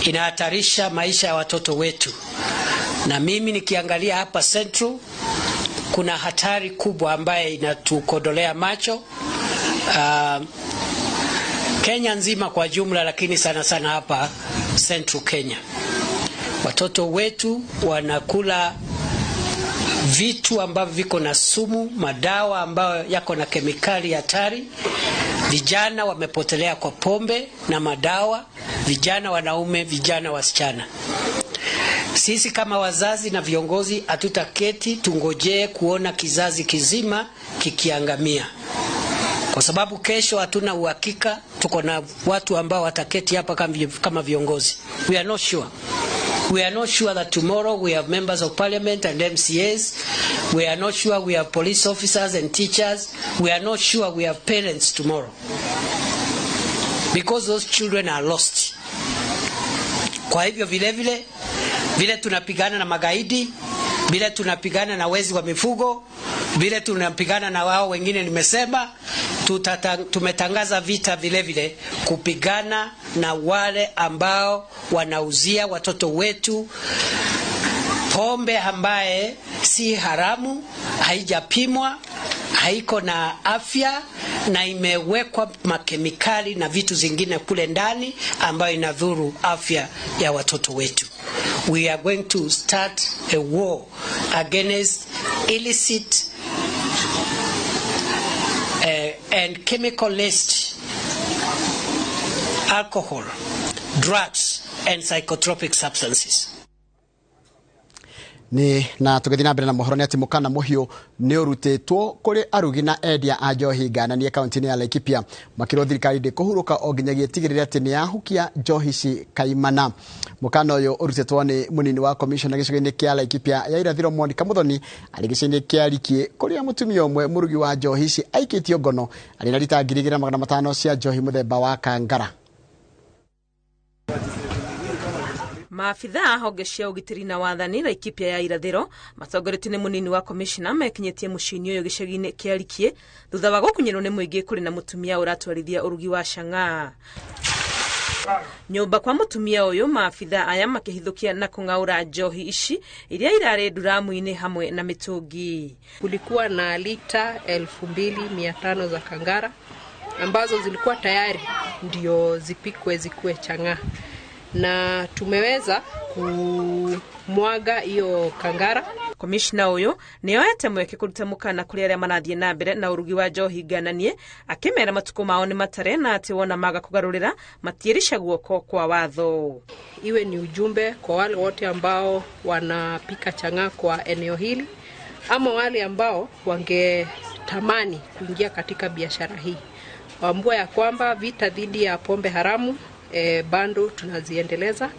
Inahatarisha maisha ya watoto wetu, na mimi nikiangalia hapa Central kuna hatari kubwa ambaye inatukodolea macho Kenya nzima kwa jumla, lakini sana sana hapa Central Kenya. Watoto wetu wanakula vitu ambavyo viko na sumu, madawa ambayo yako na kemikali hatari. Vijana wamepotelea kwa pombe na madawa, vijana wanaume, vijana wasichana. Sisi kama wazazi na viongozi hatutaketi tungojee kuona kizazi kizima kikiangamia, kwa sababu kesho hatuna uhakika. Tuko na watu ambao wataketi hapa kama viongozi. We are not sure. We are not sure that tomorrow we have members of parliament and MCAs. We are not sure we have police officers and teachers. We are not sure we have parents tomorrow, because those children are lost. Kwa hivyo vile vile vile tunapigana na magaidi, vile tunapigana na wezi wa mifugo, vile tunapigana na wao wengine nimesema, tumetangaza vita vile vile kupigana na wale ambao wanauzia watoto wetu pombe ambaye si haramu, haijapimwa, haiko na afya na imewekwa makemikali na vitu zingine kule ndani ambayo inadhuru afya ya watoto wetu. We are going to start a war against illicit and chemical laced alcohol, drugs and psychotropic substances. Ni na tũgĩthiĩ na mbere na mohoro nĩ atĩ mũkana mũhiũ nĩ ũrutĩtwo kũrĩ arugi na endia a njohi ngananie kaunti-inĩ ya Laikipia, makĩrwo thirikari ndĩkũhurũka o nginyagia ĩtigĩrĩre atĩ nĩ yahukia njohi ici kaimana. Mũkana ũyũ ũrutĩtwo nĩ mũnini wa commissioner gĩcigo-inĩ kĩa Laikipia ya irathĩro Monica Muthoni arĩ gĩcigo-inĩ kĩa Rikie, kũrĩa mũtumia ũmwe mũrugi wa njohi ici aikĩtio ngono arĩ na rita 2500 cia njohi mũthemba wa Kangara. Maabithaa honge cia ũgitĩri na wathani Laikipia ya irathĩro matongoretio nĩ mũnini wa komishona mekinyĩtie mũciĩ-inĩ ũyũ gĩcagi-inĩ kĩa Rikie thutha wa gũkinyĩrwo nĩ mũingĩ kũrĩ na mũtumia ũratwarithia ũrugi wa chang'aa. Nyũmba kwa mũtumia ũyũ maabithaa aya makĩhithũkia na kũng'aũra njohi ici iria irarĩ nduramu-inĩ hamwe na mĩtũngi. Kulikuwa na lita 2500 za Kangara ambazo zilikuwa tayari ndio zipikwe zikuwe chang'aa, na tumeweza kumwaga hiyo Kangara. Komishna ũyũ nĩoete mweke kũruta mũkana kũrĩ arĩa marathiĩ na mbere na ũrugi wa njohi ngananie, akĩmera matukũ mao nĩ matare na atĩ wona maga kũgarũrĩra matiĩrica guoko kwa watho. Iwe ni ujumbe kwa wale wote ambao wanapika chang'aa kwa eneo hili ama wale ambao wangetamani kuingia katika biashara hii, waambue ya kwamba vita dhidi ya pombe haramu bado tunaziendeleza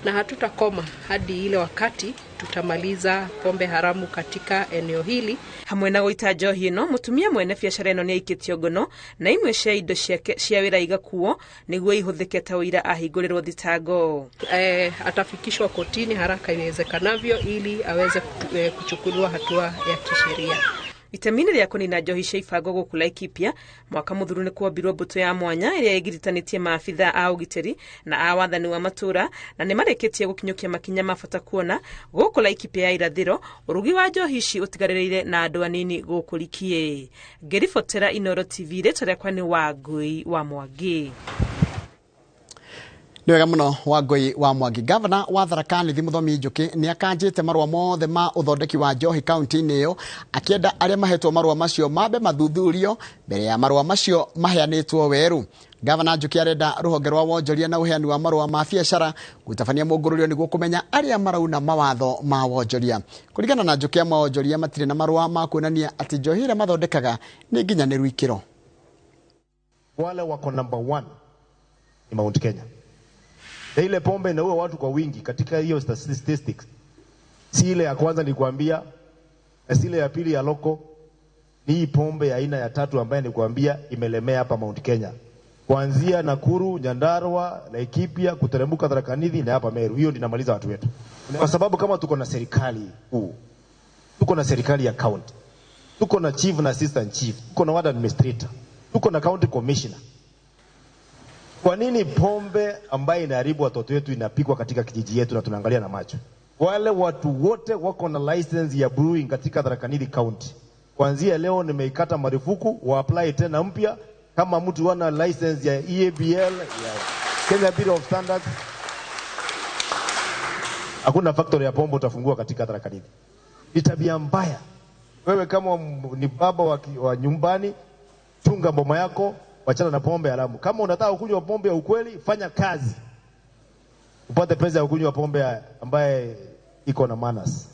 na hatutakoma hadi ile wakati tutamaliza pombe haramu katika eneo hili. Hamwe na gũita njohi ĩno, mũtumia mwene biacara ĩno nĩaikĩtio ngono na imwe cia indo ciake cia wĩra igakuo nĩguo ihũthĩke ta ũira ahingũrĩrwo thitango. Atafikishwa kotini haraka iwezekanavyo ili aweze kuchukuliwa hatua ya kisheria. Itemi-inĩ rĩa kũnina njohi cia ibango gũkũ Laikipia, mwaka mũthiru nĩ kwombirwo mbũtũ ya mwanya ĩrĩa ĩgiritanĩtie maabithaa a ũgitĩri na a wathani wa matũũra, na nĩ marĩkĩtie gũkinyũkia makinya ma bata kuona gũkũ Laikipia ya irathĩro ũrugi wa njohi ici ũtigarĩrĩire na andũ anini gũkũ Rikie. Ngĩribotera Inooro TV, rĩtwa rĩakwa nĩ Wangũi wa Mwangi. Nĩ wega mũno Wangũi wa Mwangi. Gavana wa Tharaka Nithi Mũthomi Njũkĩ nĩ akanjĩte marũa mothe ma ũthondeki wa njohi kaunti-inĩ ĩyo, akĩenda arĩa mahetwo marũa macio mambe mathuthurio mbere ya marũa macio maheanĩtwo werũ. Gavana Njũkĩ arenda rũhonge rwa wonjoria na ũheani wa marũa ma biacara gũtabania mũngũrũrio nĩguo kũmenya arĩa marauna mawatho ma wonjoria. Kũringana na Njũkĩ, amwe a wonjoria matirĩ na marũa ma kuonania atĩ njohi ĩrĩa mathondekaga nĩ nginyanĩru ikĩro. Wale wako number 1 ni Mount Kenya. Na ile pombe inaua watu kwa wingi katika hiyo statistics. Si ile ya kwanza nilikwambia, na si ile ya pili ya loko, ni hii pombe ya aina ya tatu ambayo nilikwambia imelemea hapa Mount Kenya. Kuanzia Nakuru, Nyandarua, Laikipia, kuteremka Tharaka Nithi na hapa Meru. Hiyo ndio inamaliza watu wetu. Kwa sababu kama tuko na serikali kuu, tuko na serikali ya county, tuko na chief na assistant chief, tuko na ward administrator, tuko na county commissioner. Kwa nini pombe ambayo inaharibu watoto wetu inapikwa katika kijiji yetu na tunaangalia na macho? Wale watu wote wako na license ya brewing katika Tharaka Nithi County, kuanzia leo nimeikata marufuku, wa apply tena mpya. Kama mtu ana license ya EABL, ya Kenya Bureau of Standards, hakuna factory ya pombe utafungua katika Tharaka Nithi. Ni tabia mbaya. Wewe kama ni baba wa nyumbani, chunga mboma yako, wachana na pombe haramu. Kama unataka kunywa pombe ya ukweli, fanya kazi upate pesa ya kunywa pombe ambaye iko na manners.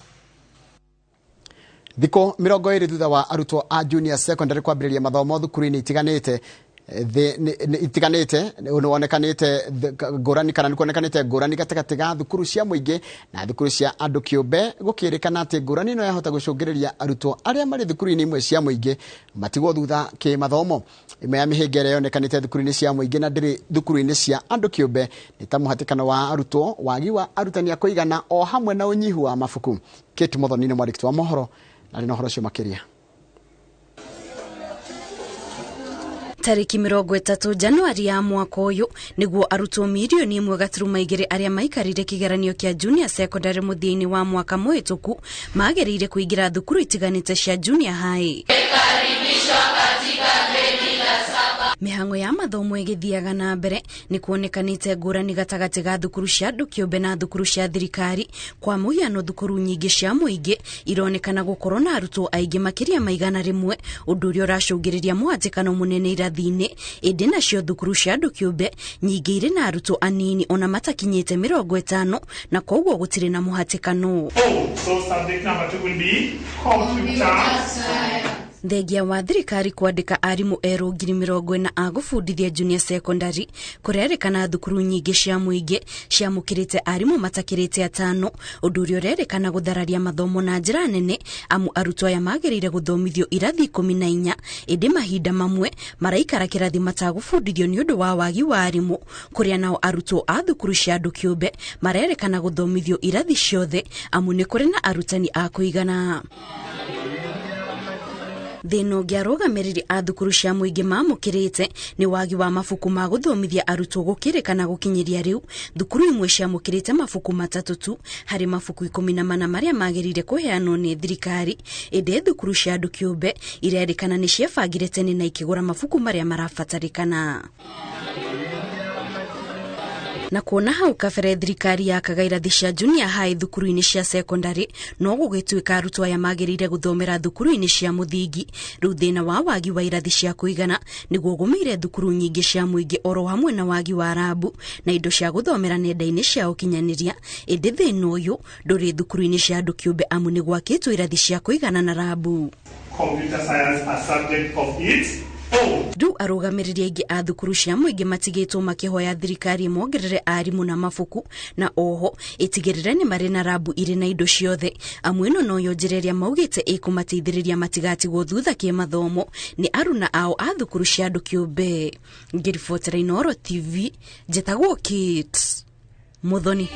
Thikũ 20 thutha wa arutwo a junior secondary kwambĩrĩria mathomo thukuru-inĩ itiganĩte itiganĩte nĩwonekanĩte ngũrani kana nĩkuonekanĩte ngũrani gatagatĩ ga thukuru cia mũingĩ na thukuru cia andũ kĩũmbe, gũkĩrĩkana atĩ ngũrani ĩno yahota gũcũngĩrĩria arutwo arĩa marĩ thukuru-inĩ imwe cia mũingĩ matigwo thutha kĩmathomo. Ĩmwe ya mĩhĩnga ĩrĩa yonekanĩte thukuru-inĩ cia mũingĩ na ndĩrĩ thukuru-inĩ cia andũ kĩũmbe nĩ ta mũhatĩkano wa arutwo, wagi wa arutani a kũigana o hamwe na ũnyihu wa mabuku. Kate Muthoni nĩ mwandĩki wa mohoro na arĩ na ũhoro ũcio makĩria. Tariki 30 Januari ya mwaka ũyũ nĩguo arutwo 1.2 milioni arĩa maikarire kĩgeranio kĩa junior secondary mũthia-inĩ wa mwaka mũhĩtũku magĩrĩire kũingĩra thukuru itiganĩte cia junior high. Mĩhang'o ya mathomo ĩgĩthiaga na mbere nĩ kuonekanĩte ngũrani gatagatĩ ga thukuru cia andũ kĩũmbe na thukuru cia thirikari. Kwa mũhiano, thukuru nyingĩ cia mũingĩ ironekana gũkorwo na arutwo aingĩ makĩria ma 100, ũndũ ũrĩa ũracũngĩrĩria mũhatĩkano mũnene irathi-inĩ. Ĩndĩ nacio thukuru cia andũ kĩũmbe nyingĩ irĩ na arutwo anini ona matakinyĩte 50, na koguo gũtirĩ na mũhatĩkano. So subject number 2 will be computer science. Thengia wa thirikari kwandĩka arimũ erũ 40,000 a gũbundithia junior secondary, kũrerĩkana thukuru nyingĩ cia mũingĩ ciamũkĩrĩte arimũ matakĩrĩte 5, ũndũ ũrĩa ũrerĩkana gũthararia mathomo na njĩra nene, amu arutwo aya magĩrĩire gũthomithio irathi 14, ĩndĩ mahinda mamwe maraikara kĩrathi matagũbundithio nĩ ũndũ wa wagi wa arimũ, kũrĩa nao arutwo a thukuru cia andũ kĩũmbe marerĩkana gũthomithio irathi ciothe amu nĩ kũrĩ na arutani a kũigana. Thĩna ũngĩ arũgamĩrĩri a thukuru cia mũingĩ mamũkĩrĩte nĩ wagi wa mabuku ma gũthomithia arutwo, gũkĩrĩkana gũkinyĩria rĩu thukuru imwe ciamũkĩrĩte mabuku 3 tu harĩ mabuku 14 marĩa magĩrĩire kũheanwo nĩ thirikari, ĩndĩ thukuru cia andũ kĩũmbe irerĩkana nĩ ciebangire tene na ikĩgũra mabuku marĩa marabatarĩkana. Na kuona hau kabere thirikari yakaga irathi cia junior high thukuru-inĩ cia secondary, no gũgĩtuĩka arutwo aya magĩrĩire gũthomera thukuru-inĩ cia mũthingi. Rĩu thĩna wa wagi wa irathi cia kũigana nĩguo ũgũmĩire thukuru nyingĩ cia mũingĩ, oro hamwe na wagi wa rabu na indo cia gũthomera nenda-inĩ cia ũkinyanĩria. Ĩndĩ thĩna ũyũ ndũrĩ thukuru-inĩ cia andũ kĩũmbe amu nĩ gwakĩtwo irathi cia kũigana na rabu. Computer science a subject of its own. Rĩu arũgamĩrĩri aingĩ a thukuru cia mũingĩ matigĩtwo makĩhoya thirikari ĩmongerere arimũ na mabuku, na oho ĩtigĩrĩre nĩ marĩ na rabu irĩ na indo ciothe, amu ĩno noyo njĩra ĩrĩa maugĩte ĩkũmateithĩrĩria matigatigwo thutha kĩmathomo nĩ aruna ao a thukuru cia andũ kĩũmbe. Ngĩribotera Inooro TV, njĩtagwo Kate Muthoni.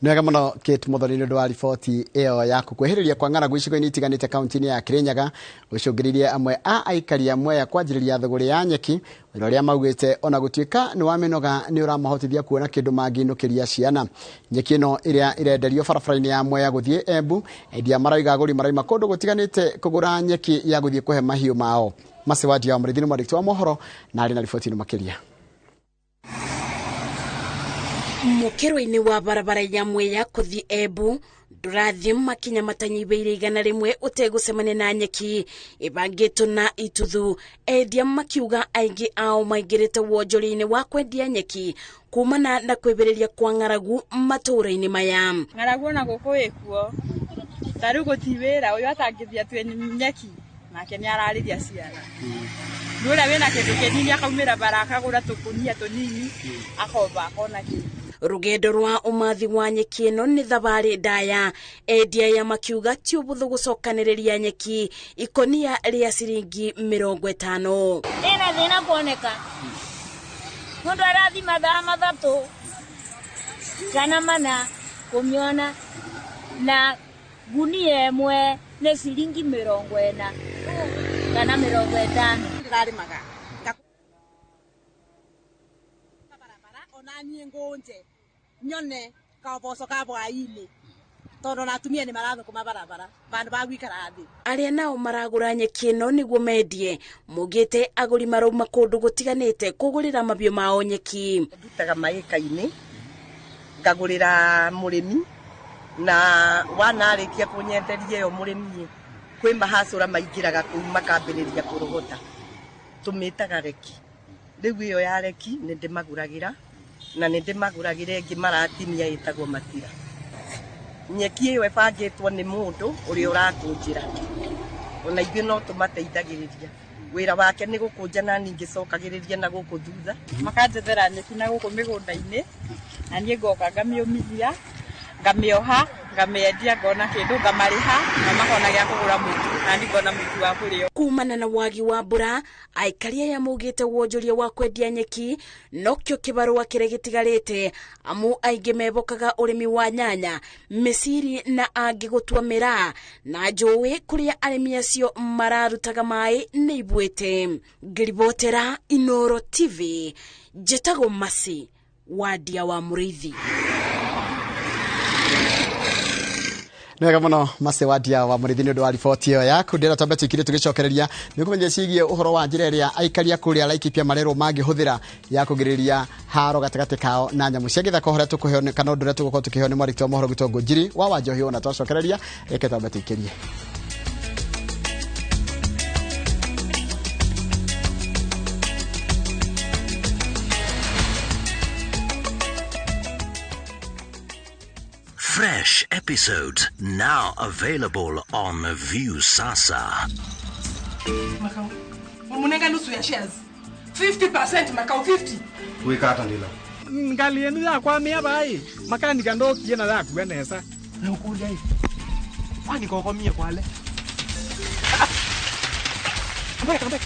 Nĩ wega mũno Kate Muthoni nĩ ũndũ wa riboti ĩyo yaku. Kwĩhĩrĩria kwa ng'aragu icigo-inĩ itiganĩte kaunti-inĩ ya Kirinyaga gũcũngĩrĩirie amwe a aikari a Mwea kwanjĩrĩria thũgũrĩ ya nyeki, wĩra ũrĩa maugĩte ona gũtuĩka nĩ wa mĩnoga nĩ ũramahotithia kuona kĩndũ mangĩinũkĩria ciana. Nyeki ĩno ĩrĩa ĩrenderio barabara-inĩ ya Mwea gũthiĩ Embu, endia marauga agũri marauma kũndũ gũtiganĩte kũgũra nyeki ya gũthiĩ kũhe mahiũ mao. Macewadia wa Mũrĩithi nĩ mwandĩki wa mohoro na arĩ na riboti ĩno makĩria. Mũkĩro-inĩ wa barabara ya Mwea kũthiĩ Embu, ndũrathiĩ makinya matanyihĩire 100 ũtegũcemania na nyeki ĩbangĩtwo na ituthu. Endia makiuga aingĩ ao maingĩrĩte wonjoria-inĩ wa kwendia nyeki kumana na kwĩbĩrĩria kwa ng'aragu matũũra-inĩ maya. Ng'aragu ona gũkũ ĩkuo, ta rĩu gũti wĩra, ũyũ atangĩthiĩ atue nyeki nake nĩ ararĩria ciana. Nĩ ũrĩa wĩna kĩndũ kĩnini akaumĩra bara akagũra tũkũnia tũnini akomba akona kĩndũ. Rũgendo rwa ũmathi wa nyeki ĩno nĩ thabarĩ ndaya, endia aya makiuga ti ũbũthũ gũcokanĩrĩria nyeki ikũnia rĩa ciringi 50. Ĩna thĩna kuoneka, mũndũ arathi mathaa 3 kana 4 kũmĩona, na gunia ĩmwe nĩ ciringi 40 kana 50. Ndĩrarĩmaga barabara ona niĩ ngũnje nyone kaboco ka bwainĩ tondu na atumia ni marathukuma barabara bandu ba gwikara thi. Aria nao maragura nyeki ĩno nĩguo mendie mugĩte agũri marauma kũndũ gũtiganĩte kũgũrĩra mabiũ mao nyeki. Ndutaga maĩka-inĩ ngagũrĩra mũrĩmi na wanarĩkia kũnyenderia ĩyo mũrĩmi kwĩ mahacũra maingĩraga kũu makambĩrĩria kũrogota tũmĩtaga reki. Rĩu ĩyo ya reki nĩ ndĩmagũragĩra na nĩ ndĩmagũragĩra ĩngĩ maratinia ĩtagwo matira. Nyeki ĩyo ĩbangĩtwo nĩ mũndũ ũrĩa ũrakũnjĩra ona ithuĩ no tũmateithagĩrĩria. Wĩra wake nĩ gũkũnja na niĩ ngĩcokagĩrĩria na gũkũ thutha. Makanjethera nyeki na gũkũ mĩgũnda-inĩ na niĩ ngoka ngamĩũmithia ngamĩoha ngamĩendia ngona kĩndũ ngamarĩha na makona gĩa kũgũra mũtu na niĩ ngona mũtu wa kũrĩo. Kumana na wagi wa mbura aikari aya maugĩte wonjoria wa kwendia nyeki nokĩo kĩbarũa kĩrĩa gĩtigarĩte amu aingĩ mebokaga ũrĩmi wa nyanya mĩciri na angĩ gũtua mĩraa na njũĩ kũrĩa arĩmi acio mararutaga maĩ nĩ ibuĩte. Ngĩribotera Inoro TV njĩtagwo Masi Wadia wa Mũrĩithi. Nĩ wega mũno Masi Wadia wa Mũrĩithi nĩ ũndũ wa riboti ĩyo yaku. Ndĩra twambe tuikire tũgĩcokereria nĩ ũkũmenya ciĩgiĩ ũhoro wa njĩra ĩrĩa aikari a kũrĩa Laikipia marerwo mangĩhũthĩra ya kũgirĩrĩria haro gatagatĩ kao na nyamũ cia gĩthaka ũrĩa tũkũheo kana ũndũ ũrĩa tũgũkorwo tũkĩheo nĩ mwandĩki wa mohoro gwitũ Ngũnjiri wa Wanjohi ona twacokereria reke twambe tuikĩrie. Fresh episodes now available on Viusasa. Makau, umunenga nusu ya shares. 50% Makau 50. Wikata ndila. Ngali yenu ya kwa mia bai. Makani kando kiena ya kuenesa. Na ukulia hii. Kwani koko mia kwale. Come back, come back.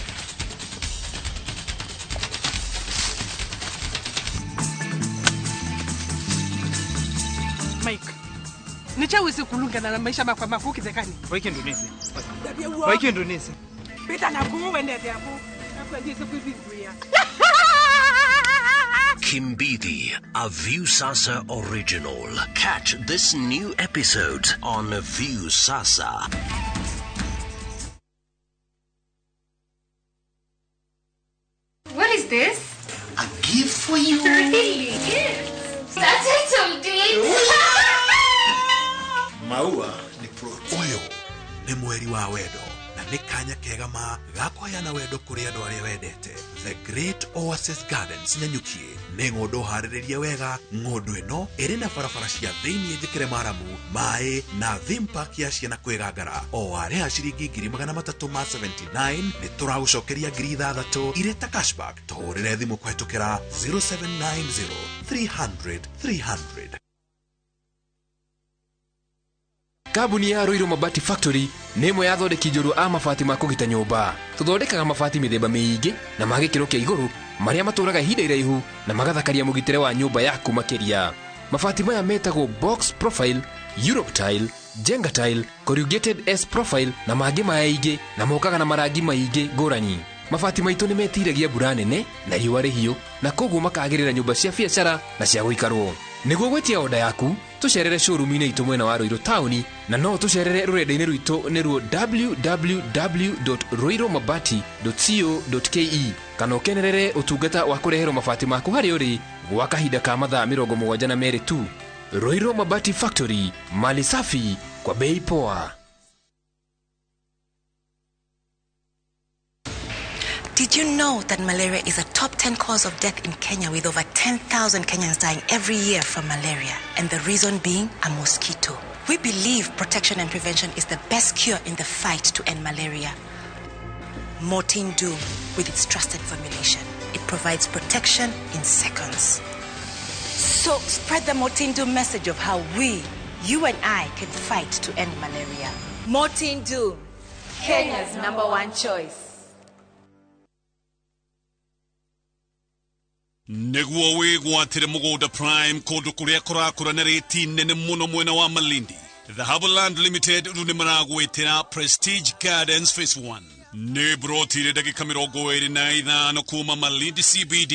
Mike. Nichawezi kulunga na maisha makwa makuki zekani. Wiki Indonesia. Wiki Indonesia. Beta na kuwe hapo. Nakwendeza kuivimbia. Kimbidi, a Viusasa original. Catch this new episode on Viusasa. What is this? A gift for you. Really? That's it, Maua ni pro. Uyu ni mweri wa wendo na nĩ kanya kega ma ga kũheana wendo kũrĩ andũ arĩa wendete. The Great Oasis Gardens Nanyuki nĩ ng'ũndũ harĩrĩrie wega. Ng'ũndũ ĩno ĩrĩ na barabara cia thĩinĩ njĩkĩre maramu, maĩ na theme park ya ciana kwĩgangara. O warĩha ciringi 379 nĩ tũragũcokeria 6,000 irĩ ta cashback. Tũhũrĩre thimũ kũhetũkĩra 0790 300 300. Kambuni ya Ruiru Mabati Factory nĩ ĩmwe ya athondeki njorua a mabati ma kũgita nyũmba. Tũthondekaga mabati mĩthemba mĩingĩ na ma gĩkĩro kĩa igũrũ marĩa matũraga ihinda iraihu na magathakaria mũgitĩre wa nyũmba yaku makĩria. Mabati maya metagwo box profile, Europe tile, Jenga tile, corrugated S profile na mangĩ maingĩ na mokaga na marangi maingĩ ngũrani. Mabati maitũ nĩ metiragia mbura nene na riũa rĩhiũ na koguo makagĩrĩra nyũmba cia biacara na cia gũikarwo. Nĩguo gwĩtia oda yaku tũcerere showroom-inĩ itũ mwena wa Ruiru taũni na no tũcerere rũrenda-inĩ rwitũ nĩruo www.ruirumabati.co.ke kana ũkenerere ũtungata wa kũreherwo mabati maku harĩa ũrĩ gwa kahinda ka mathaa 72 tu. Ruiru Mabati Factory, mali safi kwa bei poa. Did you know that malaria is a top 10 cause of death in Kenya, with over 10,000 Kenyans dying every year from malaria, and the reason being a mosquito? We believe protection and prevention is the best cure in the fight to end malaria. Mortein Doom, with its trusted formulation, it provides protection in seconds. So spread the Mortein Doom message of how we, you and I, can fight to end malaria. Mortein Doom, Kenya's #1 choice. Nĩguo wĩgwatĩre mũgũnda prime kũndũ kũrĩa kũrakũra na rĩti nene mũno mwena wa Malindi. Dhahabu Land Limited rĩu nĩ maragwĩtĩra Prestige Gardens Phase 1. Nĩ broti ĩrĩ ndagĩka 25 kuma Malindi CBD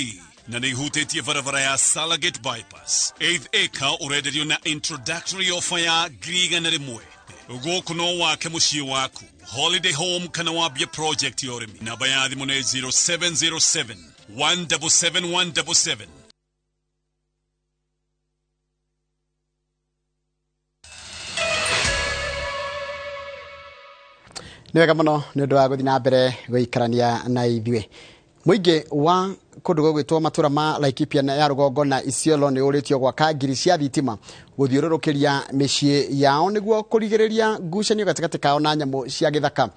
na nĩ ihutĩtie barabara ya Salagate Bypass. 8th acre ũrenderio na introductory offer ya 100,000. Gũkũ no wake mũciĩ waku, holiday home kana wambie project ya ũrĩmi. Namba ya thimũ nĩ 0707 177 177. Nĩ wega mũno nĩ ũndũ wa gũthiĩ na mbere gũikarania na ithuĩ. Mũingĩ wa kũndũ gũgwĩtwo matũra ma Laikipia na ya rũgongo na Isiolo nĩ ũrĩtio gwaka ngiri cia thitima gũthiũrũrũkĩria mĩciĩ yao nĩguo kũrigĩrĩria ngucanio gatagatĩ kao na nyamũ cia gĩthaka.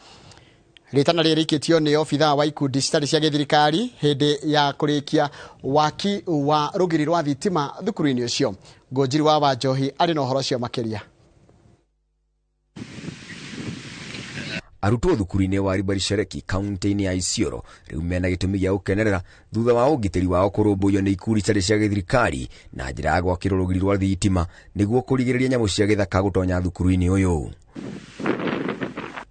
Rĩtana rĩrĩ rĩikĩtio nĩ obithaa wa ikundi citarĩ cia gĩthirikari hĩndĩ ya kũrĩkia waki wa rũgiri rwa thitima thukuru-inĩ ũcio. Ngũnjiri wa Wanjohi arĩ na ũhoro ũcio makĩria. Arutwo thukuru-inĩ wa Ribarishereki kaunti-inĩ ya Isiolo rĩu mena gĩtũmi gĩa gũkenerera thutha wa ũgitĩri wao kũrũmbũiyo nĩ ikundi citarĩ cia gĩthirikari na njĩra ya gwakĩrwo rũgiri rwa thitima nĩguo kũrigĩrĩria nyamũ cia gĩthaka gũtonya thukuru-inĩ ũyũ.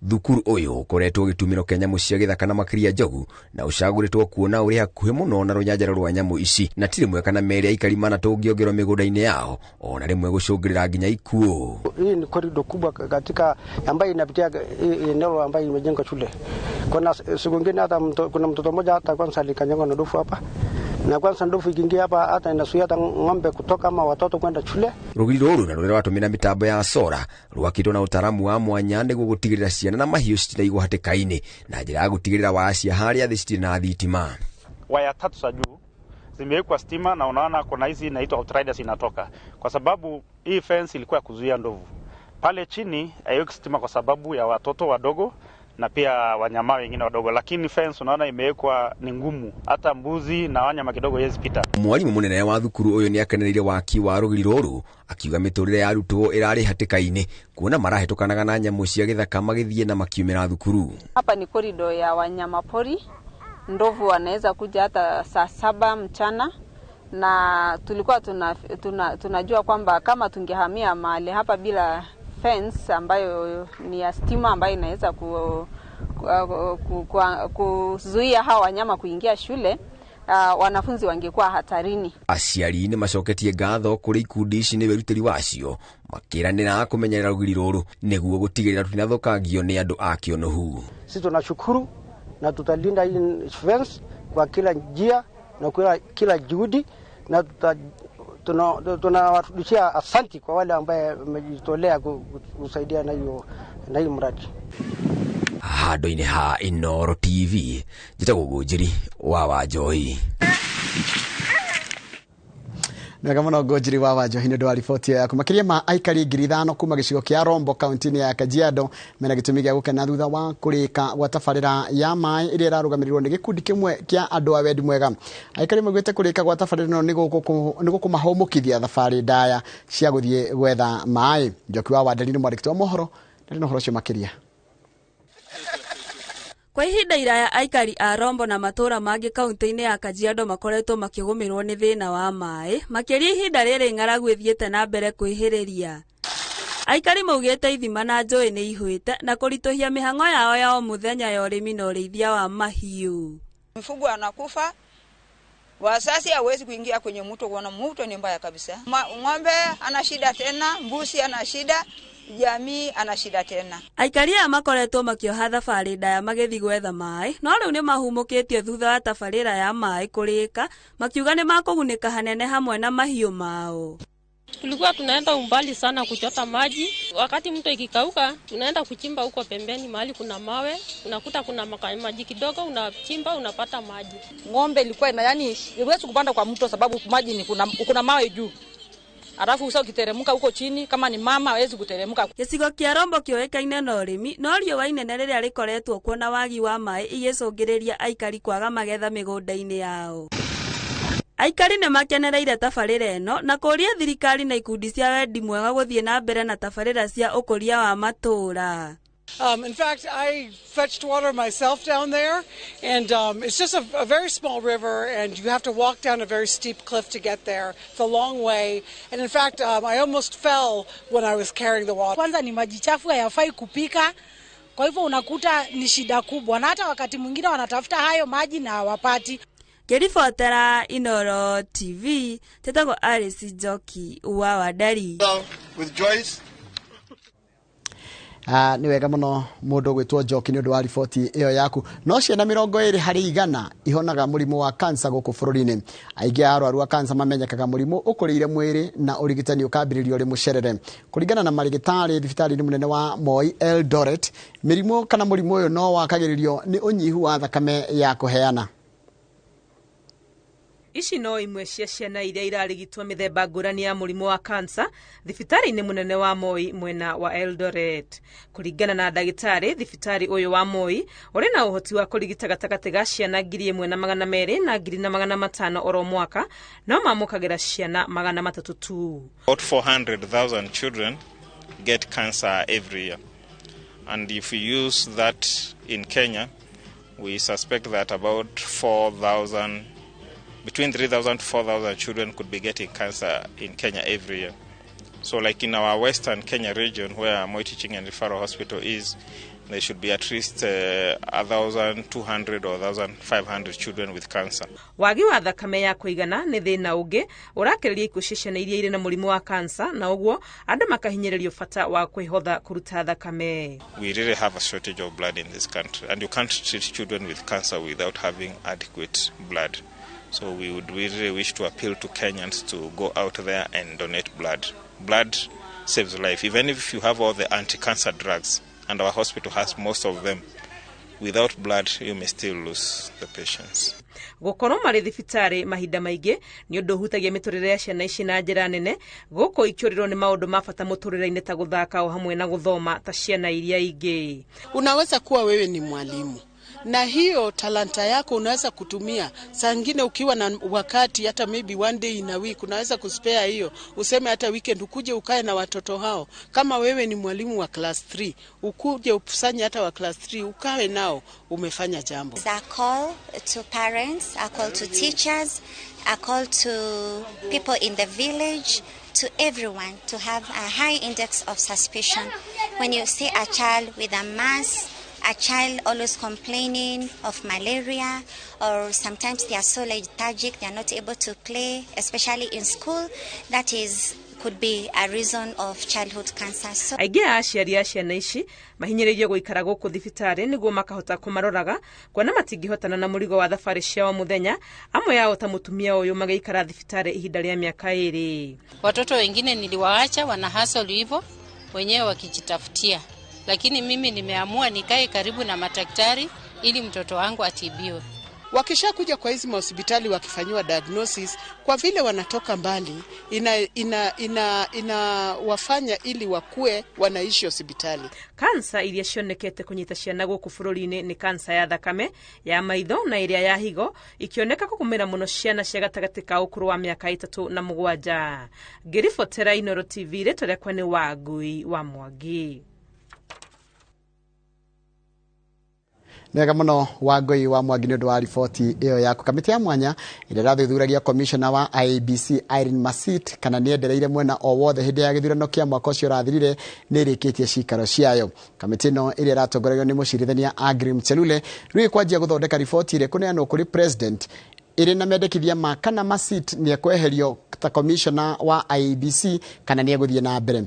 Thukuru ũyũ ũkoretwo gĩtumĩro kĩa nyamũ cia gĩthaka na makĩria njogu na ũcagũrĩtwo kuona ũrĩ hakuhĩ mũno na rũnyanjara rwa nyamũ ici na ti rĩmwe kana merĩ aikari manatũngĩongerwo mĩgũnda-inĩ yao ona rĩmwe gũcũngĩrĩra nginya ikuũ. Hii ni korido kubwa katika ambayo inapitia eneo ambayo imejengwa shule. Kuna siku nyingine hata kuna mtoto mmoja hata kwanza alikanyagwa na ndovu hapa. Na kwanza ndovu ikiingia hapa hata inazuia hata ng'ombe kutoka ama watoto kwenda shule. Rũgiri rũrũ na rũrĩa rwatũmĩra mĩtambo ya sora rwakĩtwo na ũtaaramu wa mwanya nĩguo gũtigĩrĩra ciana na mahiũ citiraigwo hatĩka-inĩ na njĩra ya gũtigĩrĩra waya cia harĩa thĩ citirĩ na thitima. Waya tatu za juu zimewekwa stima na unaona kuna hizi inaitwa outriders inatoka kwa sababu hii fence ilikuwa kuzuia ndovu. Pale chini haiweki stima kwa sababu ya watoto wadogo na pia wanyama wengine wadogo, lakini fence unaona imewekwa ni ngumu, hata mbuzi na wanyama kidogo haiwezi pita. Mwalimu munene wa thukuru uyu ni akenereire waki wa rũgiri rũrũ akiuga mĩtũrĩre ya arutwo ĩrarĩ hatĩka-inĩ kuona marahĩtũkanaga na nyamũ cia gĩthaka magĩthiĩ na makiumĩra thukuru. Hapa ni korido ya wanyama pori, ndovu wanaweza kuja hata saa 7 mchana, na tulikuwa tunajua kwamba kama tungehamia mahali hapa bila fence ambayo ni ya stima ambayo inaweza kuzuia hawa wanyama kuingia shule, wanafunzi wangekuwa hatarini. Aciari nĩ macoketie ngatho kũrĩ ikundi ici nĩ wĩrutĩri wacio makĩranĩra kũmenyerera rũgiri rũrũ nĩguo gũtigĩrĩra tũtinathũkangio nĩ andũ a kĩũnũhu. Sisi tunashukuru na tutalinda hii fence kwa kila njia na kwa kila juhudi, na tunawarudishia asanti kwa wale ambaye wamejitolea kusaidia na hiyo mradi. Handũ-inĩ ha Inooro TV njĩtagwo Ngũnjiri wa Wanjohi. Wega mũno Ngũnjiri wa Wanjohi nĩ ũndũ wa riboti ĩyo yaku. Makĩria ma aikari 5,000 kuma gĩcigo kĩa Rombo kaunti-inĩ ya Kajiado mena gĩtũmi gĩa gũkena thutha wa kũrĩka gwa tabarĩra ya maĩ ĩrĩa ĩrarũgamĩrĩrwo nĩ gĩkundi kĩmwe kĩa andũ a wendi mwega. Aikari maugĩte kũrĩka gwa tabarĩra ĩno nĩ gũkũmahũmũkithia thabarĩ ndaya cia gũthiĩ gwetha maĩ. Njoki wa Wanderi nĩ mwandĩki wa mohoro na ũhoro ũcio makĩria. Kwa ihinda iraya aikari a Rombo na matũra mangĩ kaunti-inĩ ya Kajiado makoretwo makĩgũmĩrwo nĩ thĩna wa maĩ, makĩria ihinda rĩrĩ ng'aragu ĩthiĩte na mbere kwĩhĩrĩria. Aikari maugĩte ithima na njũĩ nĩ ihũĩte na kũritũhia mĩhang'o yao ya o mũthenya ya ũrĩmi na ũrĩithia wa mahiũ. Mifugo anakufa, wasasi hawezi kuingia kwenye mto kuona mto ni mbaya kabisa. Ng'ombe ana shida tena, mbuzi ana shida, jamii ana shida tena. Aikari aya makoretwo makĩoha thabarĩ ndaya magĩthiĩ gwetha maĩ, no rĩu nĩ mahumũkĩtio thutha wa tabarĩra ya maĩ kũrĩka, makiuga nĩ makũgunĩka hanene hamwe na mahiũ mao. Tulikuwa tunaenda umbali sana kuchota maji. Wakati mto ikikauka, tunaenda kuchimba huko pembeni mahali kuna mawe, unakuta kuna maji kidogo, unachimba unapata maji. Ng'ombe ilikuwa ina yani huwezi kupanda kwa mto sababu maji ni kuna mawe juu. Alafu usa ukiteremka huko chini kama ni mama hawezi kuteremka. Gĩcigo kĩa Rombo kĩoĩkaine na ũrĩmi, no riũa inene rĩrĩa rĩkoretwo kuo na wagi wa maĩ igĩcũngĩrĩria aikari kwaga magetha mĩgũnda-inĩ yao. Aikari nĩ makenereire tabarĩra ĩno na kũũria thirikari na ikundi cia wendi mwega gũthiĩ na mbere na tabarĩra cia ũkũria wa matũũra. In fact, I fetched water myself down there, and it's just a very small river, and you have to walk down a very steep cliff to get there. It's a long way, and in fact, I almost fell when I was carrying the water. Kwanza ni maji chafu hayafai kupika, Kwa hivyo unakuta ni shida kubwa, na hata wakati mwingine wanatafuta hayo maji na hawapati. Ngĩribotera Inoro TV, njĩtagwo Alice Njoki wa Wandari. With Joyce. Nĩ wega mũno mũndũ gwĩtwo Njoki nĩ ũndũ wa riboti ĩyo yaku. No ciana 20% ihonaga mũrimũ wa kansa gũkũ bũrũri-inĩ. Aingĩ a arwaru a kansa mamenyekaga mũrimũ ũkũrĩire mwĩrĩ na ũrigitani ũkambĩrĩrio ũrĩ mũcerere. Kũringana na marĩgĩtarĩ thibitarĩ-inĩ mũnene wa Moi Eldoret, mĩrimũ kana mũrimũ ũyũ no wakagĩrĩrio nĩ ũnyihu wa thakame ya kũheana. Ici no imwe cia ciana iria irarigitwo mĩthemba ngũrani ya mũrimũ wa kansa thibitarĩ-inĩ mũnene wa Moi mwena wa Eldoret. Kũringana na ndagĩtarĩ, thibitarĩ ũyũ wa Moi ũrĩ na ũhoti wa kũrigita gatagatĩ ga ciana 1,200 na 1,500 oro mwaka, no mamũkagĩra ciana 300 tu. About 400,000 children get cancer every year. And if we use that in Kenya, we suspect that about 4,000, between 3,000 to 4,000 children could be getting cancer in Kenya every year. So like in our Western Kenya region where Moi Teaching and Referral Hospital is, there should be at least 1,200 or 1,500 children with cancer. Wagi wa thakame ya kũigana nĩ thĩna ũngĩ ũrakĩrĩria ikuũ cia ciana iria irĩ na mũrimũ wa kansa, na ũguo andũ makahinyĩrĩrio bata wa kwĩhotha kũruta thakame. We really have a shortage of blood in this country, and you can't treat children with cancer without having adequate blood. So we would really wish to appeal to Kenyans to go out there and donate blood. Blood saves life. Even if you have all the anti-cancer drugs, and our hospital has most of them, without blood you may still lose the patients. Gũkorwo marĩ thibitarĩ mahinda maingĩ nĩ ũndũ ũhutagia mĩtũrĩre ya ciana ici na njĩra nene, gũkũ ikĩũrĩrwo nĩ maũndũ ma bata mũtũrĩre-inĩ ta gũthaka o hamwe na gũthoma ta ciana iria ingĩ. Unaweza kuwa wewe ni mwalimu, na hiyo talanta yako unaweza kutumia. Saa ingine ukiwa na wakati, hata maybe one day in a week, unaweza kuspare hiyo, useme hata weekend ukuje ukae na watoto hao. Kama wewe ni mwalimu wa class 3, ukuje ukusanye hata wa class 3 ukae nao, umefanya jambo. A call to parents, a call to teachers, a call to people in the village, to everyone to have a high index of suspicion. When you see a child with a mask, a child always complaining of malaria, or sometimes they are so lethargic, they are not able to play, especially in school, that is could be a reason of childhood cancer. So aingĩ a aciari a ciana ici mahinyĩrĩirio gũikara gũkũ thibitarĩ nĩguo makahota kũmaroraga, kuona matingĩhotana na mũrigo wa thabarĩ cia o mũthenya, amwe ao ta mũtumia ũyũ magĩikara thibitarĩ ihinda rĩa mĩaka 2. Watoto wengine niliwaacha wana hustle hivyo wenyewe wakijitafutia, lakini mimi nimeamua nikae karibu na madaktari ili mtoto wangu atibiwe. Wakishakuja kwa hizi hospitali wakifanyiwa diagnosis, kwa vile wanatoka mbali, ina wafanya ili wakue wanaishi hospitali. Kansa iria cionekete kũnyita ciana gũkũ bũrũri-inĩ nĩ kansa ya thakame, ya maitho na ĩrĩa ya higo, ikĩoneka kũgũmĩra mũno ciana cia gatagatĩ ka ũkũrũ wa mĩaka 3 na 7. Ngĩribotera Inoro TV, rĩtwa rĩakwa nĩ Wangui wa Mwangi. Nĩwega mũno Wangui wa Mwangi nĩ ũndũ wa riboti ĩyo yaku. Kamĩtĩ ya mwanya ĩrĩa ĩrathuthuragia commissioner wa IEBC Irene Masit kana nĩendereire mwena o wothe hĩndĩ ya gĩthurano kĩa mwaka ũcio ũrathirire nĩ ĩrĩkĩtie cikaro ciayo. Kamĩtĩ ĩno ĩrĩa ĩratongoragio nĩ mũcirithania Agri Mchelule rĩu ĩkwanjia gũthondeka riboti ĩrĩa ĩkũneanwo kũrĩ president ĩrĩ na mendekithia ma kana Masit nĩekweherio ta commissioner wa IEBC kana nĩegũthiĩ na mbere.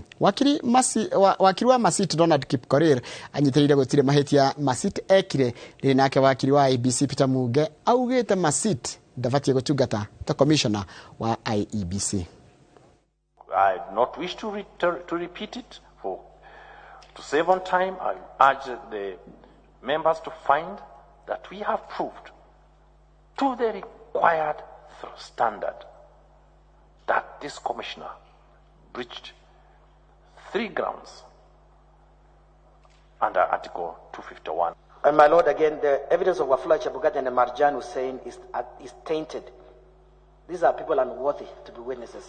Wakiri wa Masit Donald Kipkorir anyitĩrĩire gũtirĩ mahĩtia Masit ekire, rĩrĩ nake wakiri wa IEBC Peter Muge augĩte Masit ndabatiĩ gũtungata ta commissioner wa IEBC. I do not wish to repeat it for to save on time. I urge the members to find that we have proved to the required standard that this commissioner breached 3 grounds under Article 251. And my lord, again, the evidence of Wafula Chebukati and Marjan Hussein is tainted. These are people unworthy to be witnesses.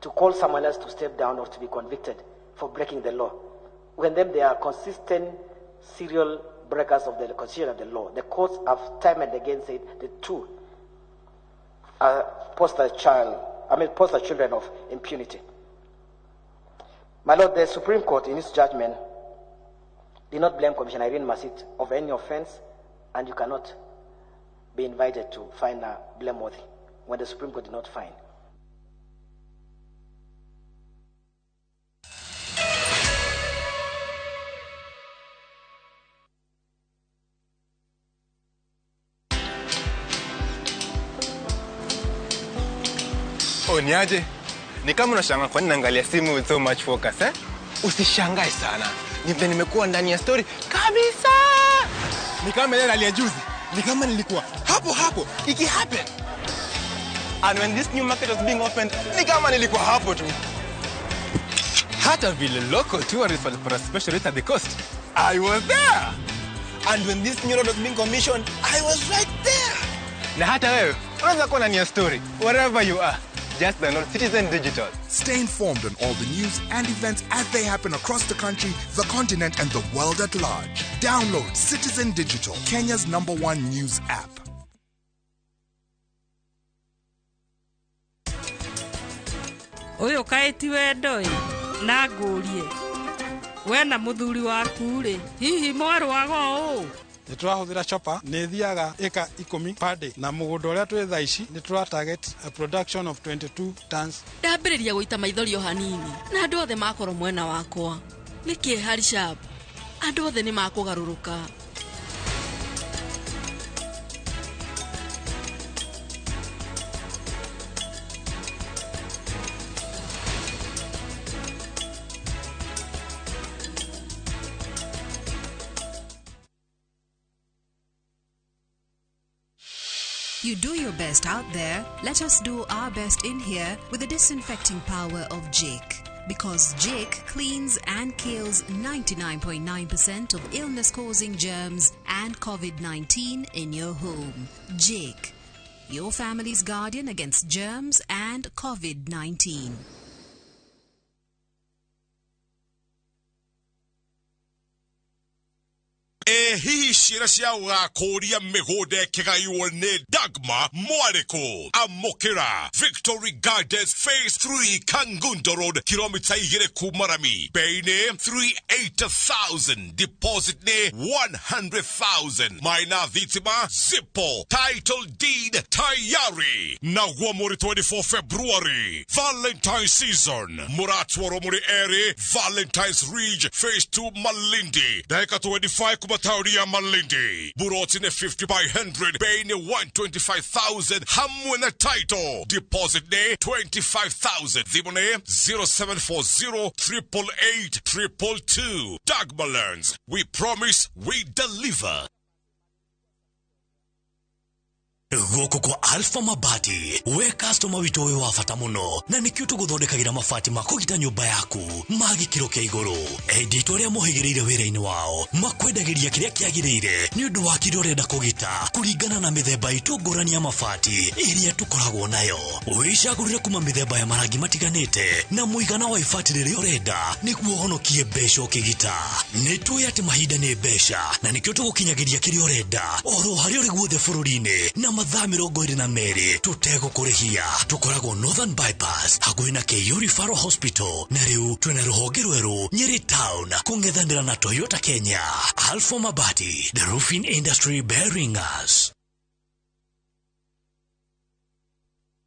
To call someone else to step down or to be convicted for breaking the law, when them they are consistent serial breakers of the constitution of the law. The courts have time and again said the two are poster children of impunity. My lord, the Supreme Court in its judgment did not blame Commissioner Irene Masit of any offense, and you cannot be invited to find her blameworthy when the Supreme Court did not find. Oh, niaje? Ni kama unashangaa kwa nini naangalia simu with so much focus, eh? Usishangae sana. Ni vile nimekuwa ndani ya story kabisa. Ni kama ile rally ya juzi. Ni kama nilikuwa hapo hapo iki happen. And when this new market was being opened, ni kama nilikuwa hapo tu. Hata vile local tourists walipata special rate at the coast, I was there. And when this new road was being commissioned, I was right there. Na hata wewe unaweza kuwa ndani ya story wherever you are. Just download Citizen Digital. Stay informed on all the news and events as they happen across the country, the continent, and the world at large. Download Citizen Digital, Kenya's #1 news app. Ũyũ kaĩ ti wendo ĩ, na ngũrie we na mũthuri waku rĩ, hihi mwarũaga ũũ? Nĩ tũrahũthĩra chopper nĩ ĩthiaga ĩka 10 per day, na mũgũnda ũrĩa twĩ thaa ici nĩ tũra target a production of 22 tons. Ndambĩrĩria gũita maithori o hanini na andũ othe makorwo mwena wakwa. Nĩ kĩeha Rishab, andũ othe nĩ makũgarũrũka. You do your best out there, let us do our best in here with the disinfecting power of Jik. Because Jik cleans and kills 99.9% of illness-causing germs and COVID-19 in your home. Jik, your family's guardian against germs and COVID-19. Hihi ciĩra cia gũgakũria mĩgũnda ĩkĩgaywo nĩ Dagma mwarĩkũ? Amũkĩra Victory Gardens Phase 3 Kangundo Road, kilomita 2 kuma Rami. Bei nĩ 380,000, deposit nĩ 100,000. Maina thitima zipo, title deed tayari. Naguo mũrĩ 24 February, Valentine season. Mũratwarwo mũrĩ erĩ Valentine's Ridge Phase 2 Malindi, ndagĩka 25 kuma taũni ya Malindi. Buroti nĩ 50 by 100, bei nĩ 125,000 hamwe na title. Deposit nĩ 25,000. Thimũ nĩ 0740 888 222. Dagma Lands. We promise, we deliver. Gũkũ kwa Alpha Mabati, we customer witũ wĩ wa bata mũno, na nĩkĩo tũgũthondekagĩra mabati ma kũgita nyũmba yaku ma gĩkĩro kĩa igũrũ. Endia itũ arĩa mohĩgĩrĩire wĩra-inĩ wao makwendagĩria kĩrĩa kĩagĩrĩire nĩ ũndũ wa kĩrĩa ũrenda kũgita kũringana na mĩthemba itũ ngũrani ya mabati ĩrĩa tũkoragwo nayo. Wĩcagũrĩre kuma mĩthemba ya marangi matiganĩte na mũigana wa ibati rĩrĩa ũrenda nĩguo ũhonokie mbeca ũkĩgita. Nĩ tũĩ atĩ mahinda nĩ mbeca na nĩkĩo tũgũkinyagĩria kĩrĩa ũrenda oro harĩa ũrĩ guothe bũrũri-inĩ na mathaa 22 tũtegũkũrĩhia. Tũkoragwo Northern Bypass hakuhĩ na KU Referral Hospital, na rĩu twĩna rũhonge rwerũ Nyeri Town kũng'ethanĩra na Toyota Kenya. Alpha Mabati, the roofing industry bearing us.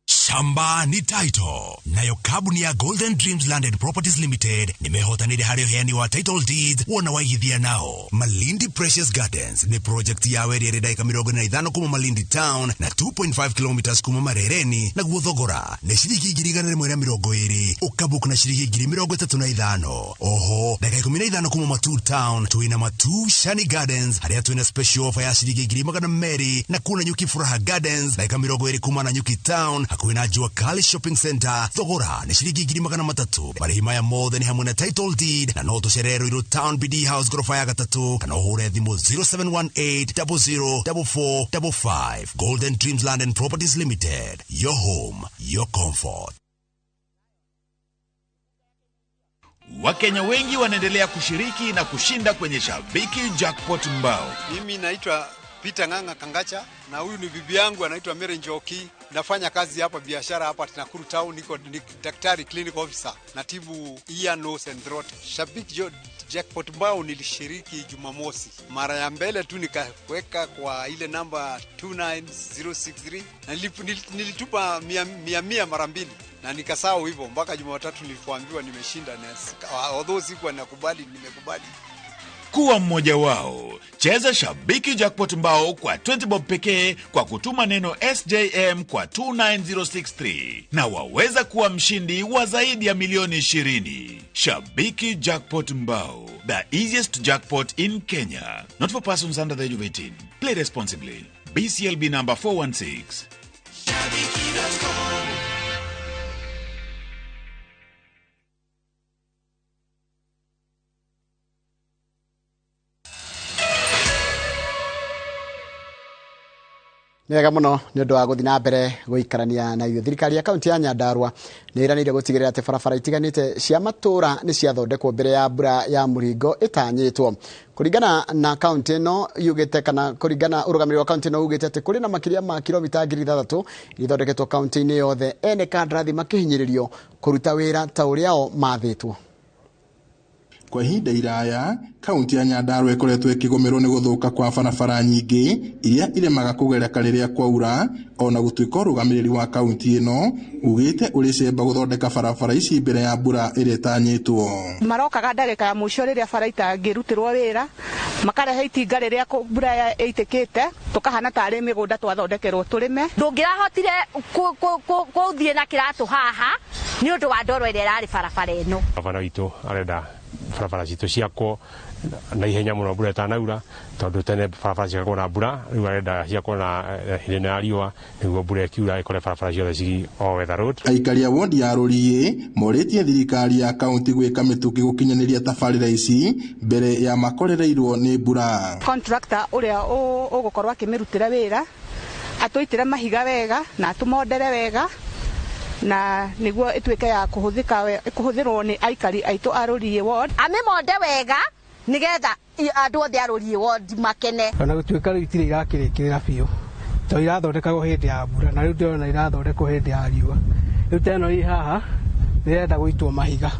Shamba ni title. Nayo kampuni ya Golden Dreams Land and Properties Limited nimehotanire harĩ ũheani wa title deeds wona waigithia nao. Malindi Precious Gardens ni project ya area ĩrĩ ndagĩka 45 kuma Malindi Town na 2.5 kilometers kuma Marereni, naguo thogora nĩ ciringi 120,000 ũkabook na ciringi 35,000. Oho ndagĩka 15 kuma Matuu Town twĩna Matuu Shani Gardens harĩa twĩna special offer ya ciringi 200,000 na kuna Nyuki Furaha Gardens ndagĩka 20 kuma na Nyuki Town hakuhĩ na Jua Kali Shopping Center, thogora nĩ ciringi 300,000. Marĩhi maya mothe nĩ hamwe na title deed na no tũcerere Ruiru Town BD House gorofa ya 3 kana ũhũre thimũ 0718 00 4455. Golden Dreams Land and Properties Limited, your home, your comfort. Wakenya wengi wanaendelea kushiriki na kushinda kwenye Shabiki Jackpot Mbao. Mimi naitwa Peter Ng'ang'a Kangacha na huyu ni bibi yangu anaitwa Mary Njoki. Nafanya kazi hapa biashara hapa Nakuru Town, niko ni daktari clinic officer, natibu ear, nose and throat. Shabiki Jackpot mbao nilishiriki Jumamosi. Mara ya mbele tu nikaweka kwa ile namba 29063 na nilitupa 100 mara mbili na nikasahau hivyo mpaka Jumatatu nilipoambiwa nimeshinda, na although sikuwa nakubali, nimekubali. Kuwa mmoja wao. Cheza Shabiki Jackpot mbao kwa 20 bob pekee kwa kutuma neno SJM kwa 29063 na waweza kuwa mshindi wa zaidi ya milioni 20. Shabiki Jackpot mbao, the easiest jackpot in Kenya. Not for persons under the age of 18. Play responsibly. BCLB number 416. Shabiki.com. Nĩ wega mũno nĩ ũndũ wa gũthiĩ na mbere gũikarania na ithuĩ. Thirikari ya kaunti ya Nyandarua nĩ ĩranĩire gũtigĩrĩra atĩ barabara itiganĩte cia matũũra nĩ ciathondekwo mbere ya mbura ya mũringo ĩtanyĩtwo. Kũringana na kaunti ĩno yugĩte, kana kũringana ũrũgamĩrĩri wa kaunti ĩno ugĩte atĩ kũrĩ na makĩria ma kilomita 6,000 ithondeketwo kaunti-inĩ yothe, ene kandarathi makĩhinyĩrĩrio kũruta wĩra ta ũrĩa o mathĩtwo. Kwa ihinda iraya kaunti ya Nyandarua ĩkoretwo ĩkĩgũmĩrwo nĩ gũthũka kwa barabara nyingĩ iria iremaga kũgereka rĩrĩa kwaura, ona gũtuĩka ũrũgamĩrĩri wa kaunti ĩno ugĩte ũrĩ cemba gũthondeka barabara ici mbere ya mbura ĩrĩa ĩtanyĩtwo. Marokaga ndagĩka ya mũico rĩrĩa bara itangĩrutĩrwo wĩra, makarehe itinga rĩrĩa mbura ĩitĩkĩte, tũkahana tarĩ mĩgũnda twathondekerwo tũrĩme. Ndũngĩrahotire gũthiĩ na kĩratũ haha nĩ ũndũ wa ndoro ĩrĩa ĩrarĩ barabara ĩno. Gavana witũ arenda barabara citũ ciakwo na ihenya mũno mbura ĩtanaura, tondũ tene barabara ciakagwo na mbura, rĩu arenda ciakwo na hĩndĩ ĩno ya riũa nĩguo mbura ĩkiura ĩkore barabara ciothe ci o weather road. Aikari a wondi ya Rũriĩ morĩtie thirikari ya kaunti gwĩka mĩtũkĩ gũkinyanĩria tabarĩra ici mbere ya makorereirwo nĩ mbura. Contractor ũrĩa ũgũkorwo akĩmĩrutĩra wĩra atũitĩre mahiga wega na atũmondere wega, na niguo ĩtuĩke ya kũhũthĩka kũhũthĩrwo nĩ aikari aitũ a Rũriĩ ward. Amĩmonde wega nĩgetha andũ othe a Rũriĩ ward makene. Ona gũtuĩka rĩu itirĩ irakĩrĩkĩrĩra biũ, tondũ irathondekagwo hĩndĩ ya mbura na rĩu ndĩrona irathondekwo hĩndĩ ya riũa. Rĩu ta ĩno ĩ haha nĩrenda gũitwo mahiga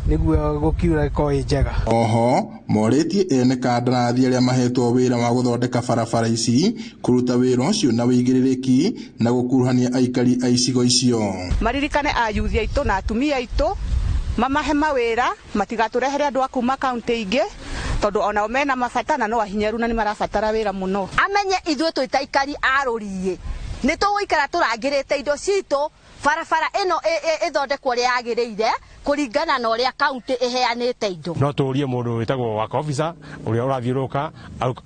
nĩguo gũkiura ĩkorwo ĩ njega. Oho morĩtie ene kandarathi arĩa mahetwo wĩra wa gũthondeka barabara ici kũruta wĩra ũcio na wĩigĩrĩrĩki na gũkuruhania aikari a icigo icio. Maririkane ayuthi aitũ na atumia aitũ, mamahe mawĩra, matigatũrehere andũ a kuma kaunti ingĩ, tondũ onao mena mabata na no ahinyaru na nĩ marabatara wĩra mũno. Amenye ithuĩ twĩ ta aikari a Rũriĩ nĩ tũgũikara tũrangĩrĩte indo citũ, barabara ĩno ĩthondekwo ũrĩa yagĩrĩire kũringana na ũrĩa kaunti ĩheanĩte indo. No tũrie mũndũ wĩtagwo work officer ũrĩa ũrathiũrũrũka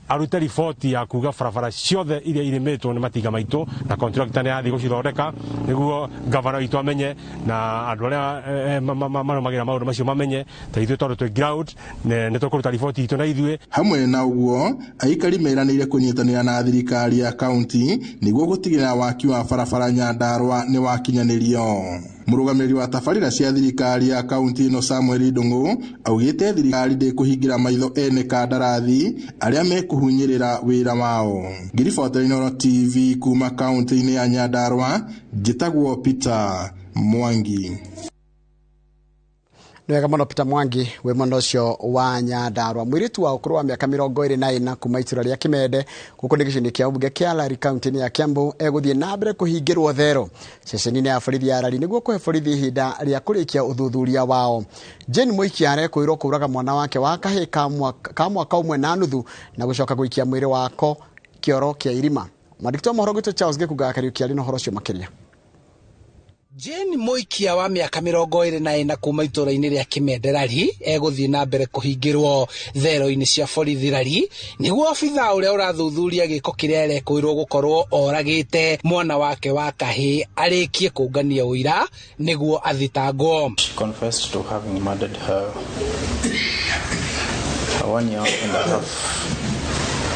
arute riboti ya kuga barabara ciothe iria irĩmĩtwo nĩ matinga maitũ na contractor nĩ athiĩ gũcithondeka nĩguo gavana witũ amenye na andũ arĩa marũmagĩrĩra maũndũ macio mamenye, ta ithuĩ tondũ twĩ ground nĩ tũkũruta riboti itũ na ithuĩ. Hamwe na ũguo aikari meranĩire kũnyitanĩra na thirikari ya kaunti nĩguo gũtigĩrĩra waki wa barabara Nyandarua nĩ wakinyanĩrio. Mũrũgamĩrĩri wa tabarĩra cia thirikari ya kaunti ĩno Samuel Ndung'u augĩte thirikari ndĩkũhingĩra maitho ene kandarathi arĩa mekũhunyĩrĩra wĩra wao. Ngiribotera Inooro TV kuma kaunti-inĩ ya Nyandarua, njĩtagwo Peter Mwangi. Nĩ wega mũno Peter Mwangi wĩ mwena ũcio wa Nyandarua. Mũirĩtu wa ũkũrũ wa mĩaka 24 kuma itũra rĩa Kĩmende gũkũ nĩ gĩcigo-inĩ kĩa ũmbunge kĩa Lari kaunti-inĩ ya Kiambu egũthiĩ na mbere kũhingĩrwo thero ceceni-inĩ ya borithi ya Lari nĩguo kũhe borithi ihinda rĩa kũrĩkia ũthuthuria wao. Jane Mũikia arekũĩrwo kũũraga mwana wake wa kahĩĩ ka mwaka 1.5 na gũcoka gũikia mwĩrĩ wako kĩoro kĩa irima. Mwandĩki wa mohoro gwitũ Charles Gĩkunga Kariuki arĩ na ũhoro ũcio makĩria. Jane Mũikia wa mĩaka 24 kuma itũra-inĩ rĩa Kĩmende Rari egũthiĩ na mbere kũhingĩrwo thero-inĩ cia borithi Rari nĩguo obithaa ũrĩa ũrathuthuria gĩko kĩrĩa arekũĩrwo gũkorwo oragĩte mwana wake wa kahĩĩ arĩkie kũngania ũira nĩguo athitangwo. She confessed to having murdered her 1.5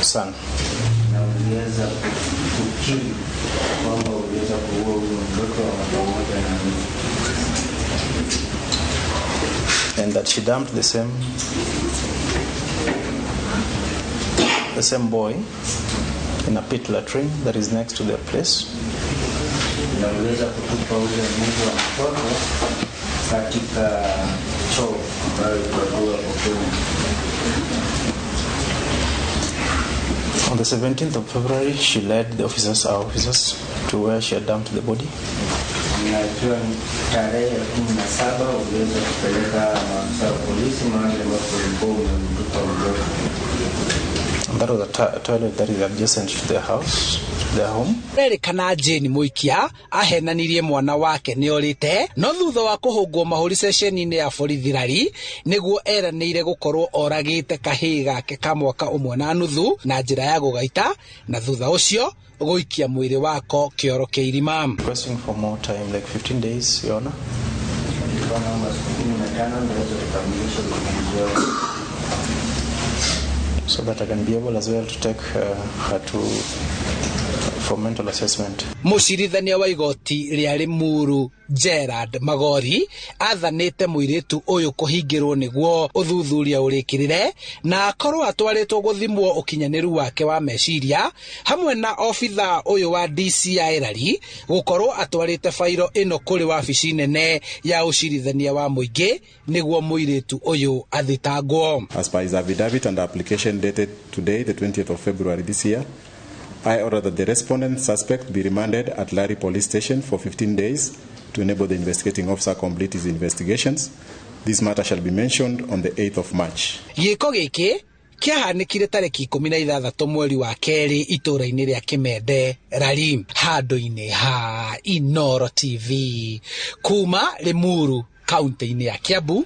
son. Na uliweza kukiri kwamba uliweza kuua huyo mtoto wa mwaka 1.5. And that she dumped the same boy in a pit latrine that is next to their place. Na uliweza kutupa ule mwili wa mtoto Katika choo ambayo iko hapo Kenya. On the 17th of February, she led the officers, our officers, to where she had dumped the body. Najua tarehe ya 17 uliweza kupeleka maafisa wa polisi mahali ambapo ulikuwa umemtupa mtoto. And that was a toilet that is adjacent to their house, to their home. Rerĩkana Jane Muikia ahenanirie mwana wake nĩorĩte no thutha wa kũhũngwo mahũri ceceni-inĩ ya borithi Lari nĩguo eranĩire gũkorwo oragĩte kahĩĩ gake ka mwaka 1.5 na njĩra ya gũgaita na thutha ũcio gũikia mwĩrĩ wako kĩoro kĩa irima. Requesting for more time, like 15 days, Your Honor. Nilikuwa naomba siku 15 ndio kukamilisha uchunguzi wangu. So that I can be able as well to take her to for mental assessment. Mũcirithania wa igoti rĩa Limuru Gerard Magori athanĩte mũirĩtu ũyũ kũhingĩrwo nĩguo ũthuthuria ũrĩkĩrĩre na akorwo atwarĩtwo gũthimwo ũkinyanĩru wake wa meciria hamwe na obitha ũyũ wa DCI Lari gũkorwo atwarĩte bairo ĩno kũrĩ wabici nene ya ũcirithania wa mũingĩ nĩguo mũirĩtu ũyũ athitangwo. As per his affidavit and application dated today, the 20th of February this year, I order that the respondent suspect be remanded at Lari Police Station for 15 days to enable the investigating officer complete his investigations. This matter shall be mentioned on the 8th of March. Gĩko gĩkĩ kĩahanĩkire tarĩki 16 mweri wa kerĩ itũũra-inĩ rĩa Kĩmende Lari handũ-inĩ ha Inooro TV kuma Limuru kaunti-inĩ ya Kiambu.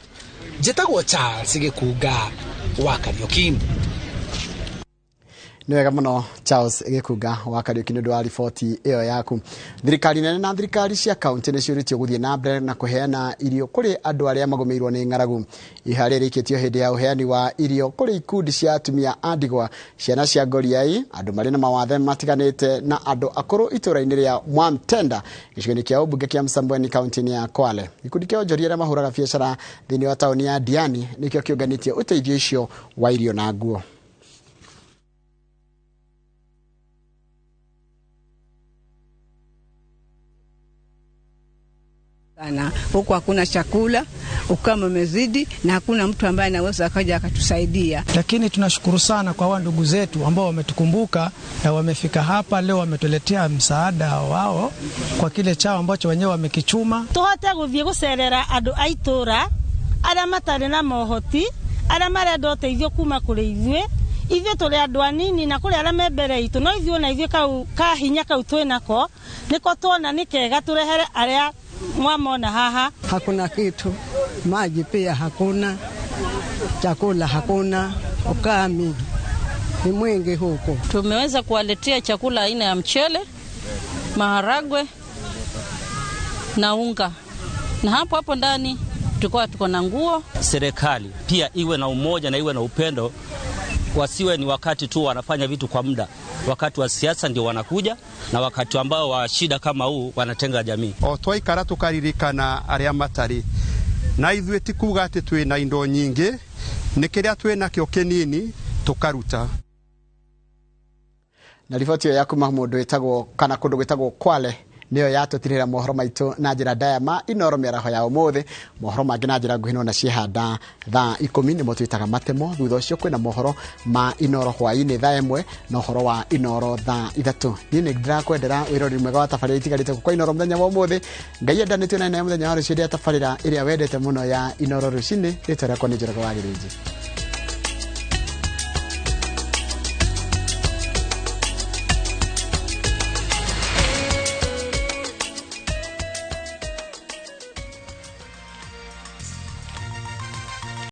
Njĩtagwo Charles Gĩkunga wa Kariuki. Nĩ wega mũno Charles Gĩkunga wa Kariuki nĩ ũndũ wa riboti ĩyo yaku. Thirikari nene na thirikari cia kaunti nĩ ciũrĩtio gũthiĩ na mbere na kũheana irio kũrĩ andũ arĩa magũmĩirwo nĩ ng'aragu. Iharĩ rĩikĩtio hĩndĩ ya ũheani wa irio kũrĩ ikundi cia atumia a ndigwa, ciana cia ngoriai, andũ marĩ na mawathe matiganĩte na andũ akũrũ itũũra-inĩ rĩa Mwamtenda gĩcigo-inĩ kĩa ũmbunge kĩa Msambweni kaunti-inĩ ya Kwale. Gĩkundi kĩa onjoria arĩa mahũraga biacara thĩinĩ wa taũni ya Diani nĩkĩo kĩũnganĩtie ũteithio ũcio wa irio na nguo. Na huku hakuna chakula, ukame umezidi na hakuna mtu ambaye anaweza akaja akatusaidia. Lakini tunashukuru sana kwa ndugu zetu ambao wametukumbuka na wamefika hapa leo, wametuletea msaada wao kwa kile chao ambacho wenyewe wamekichuma. Tuhote guthie gucerera andu a itura aria matari na mohoti, aria marenda uteithio kuma kuri ithuĩ. Ithuĩ tũrĩ andũ anini na kũrĩ arĩa me mbere itũ, no ithuĩ ona ithuĩ kau kahinya kau twĩnako nĩko tuona nĩ kega tũrehere arĩa mwamona haha. Hakuna kitu, maji pia hakuna, chakula hakuna, ukame ni mwingi huko. Tumeweza kuwaletea chakula aina ya mchele, maharagwe na unga, na hapo hapo ndani tulikuwa tuko na nguo. Serikali pia iwe na umoja na iwe na upendo, wasiwe ni wakati tu wanafanya vitu kwa muda. Wakati wa siasa ndio wanakuja, na wakati ambao wa shida kama huu wanatenga jamii. O twaikara tukaririkana aria matari na ithuĩ ti kuga atĩ twĩ na indo nyingĩ, nĩ kĩrĩa twĩ nakĩo kĩnini tukaruta. Na riboti ĩyo ya kuma mũndũ wĩtagwo kana kũndũ gwĩtagwo Kwale nĩyo yatũtirĩra mohoro maitũ na njĩra ndaya ma Inooro mĩaraho ya ũmũthĩ. Mohoro mangĩ na njĩra nguhĩ no na ciehanda thaa 10 nĩmo twĩtaga matemo. Thutha ũcio kwĩna mohoro ma Inooro hwaĩ-inĩ thaa 1 na ũhoro wa Inooro thaa 3. Niĩ nĩ ndĩrakwendera wĩrori mwega wa tabarĩra itigarĩte kwa Inooro mũthenya wa ũmũthĩ. Ngai enda nĩ tuonane nawe mũthenya wa rũciũ rĩa tabarĩra ĩrĩa wendete mũno ya Inooro rũcinĩ. Rĩtwa rĩakwa nĩ Njoroge wa Gĩthĩnji.